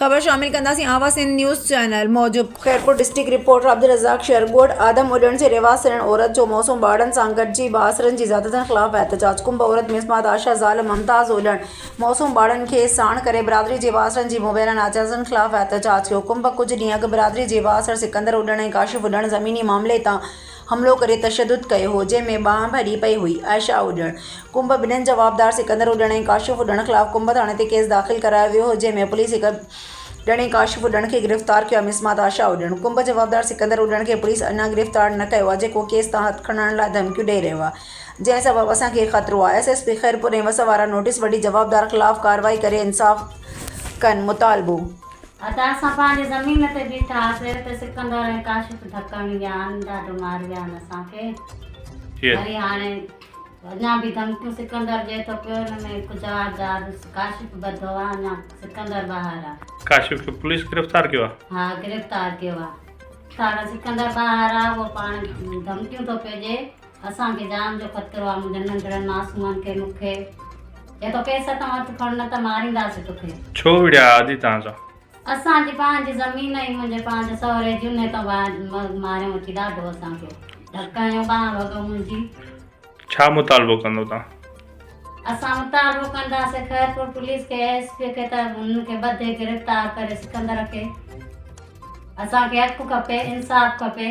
خبر شامل ڪنداسين آواز سنڌ نيوز چينل موجب خيرپور ڊسٽرڪٽ رپورٽر عبدالرزاق شر ڳوٺ آدم اڏڻ جي رهواسڻ عورت جو موسم ٻارڙن سان گڏجي بااثرن جي زيادتين خلاف احتجاج ڪنب عورت مسمات آشا زال ممتاز اڏڻ موسم ٻارڙن کي ساڻ ڪري برادري جي بااثرن جي مبينا ناجائزين خلاف احتجاج ڪيو ڪنب ڪجهه ڏينهن اڳ برادري جي بااثر سڪندر اڏڻ ۽ ڪاشف اڏڻ زميني معاملي تان حملو ڪري تشدد ڪيو هو جنهن ۾ ٻانهن ڀڄي پئي هئي عائشه اڏڻ ڪنب ٻنهين جوابدار سڪندر اڏڻ ۽ ڪاشف اڏڻ خلاف ڪنب ٿاڻي تي ڪيس داخل ڪرايو ويو هو جنهن ۾ پوليس هڪ ڄڻي ڪاشف اڏڻ کي گرفتار ڪيو آهي مسمات عائشه اڏڻ ڪنب جوابدار سڪندر اڏڻ کي پوليس اڃا گرفتار نه ڪيو آهي جيڪو ڪيس تان هٿ کڻڻ لاء ڌمڪيون ڏئي رهيو آهي جنهن سبب اسان کي خطرو آهي ايس ايس پي خيرپور ۽ وس وارا نوٽيس وٺي جوابدار خلاف ڪارروائي ڪري انصاف ڪن مطالبو. ادا اسان پنهنجي زمين تي بيٺا هئاسي ته سڪندر ۽ ڪاشف ڌڪ هڻي ويا آهن ڏاڍو ماري ويا آهن اسان کي وري هاڻي اڃا به ڌمڪيون سڪندر ڏئي ٿو پيو ان ۾ هڪ جوابدار ڪاشف ٻڌو آهي اڃا سڪندر ٻاهر آهي. ڪاشف کي پوليس گرفتار ڪيو آهي؟ ها گرفتار ڪيو آهي. ساڍا سڪندر ٻاهر آهي اهو پاڻ ڌمڪيون ٿو پيو ڏئي اسان کي جان جو خطرو آهي منهنجن ننڍڙن معصومن کي مون کي چئي ٿو پئسا تون هٿ کڻ نه ته مارينداسين توکي. ڇو وڙهيا آدي توهان سان؟ اسان جي پنهنجي زمين ۽ منهنجي پنهنجي سهري جي انهي تان ماريائون اچي ڏاڍو اسان کي ڌڪ هنيو ٻانهن ڀڳو منهنجي. ڇا مطالبو ڪندو توهان؟ اسان مطالبو ڪنداسين خيرپور پوليس کي ايس پي کي ته هن کي ٻڌي گرفتار ڪري سڪندر کي اسان کي حق کپي انصاف کپي.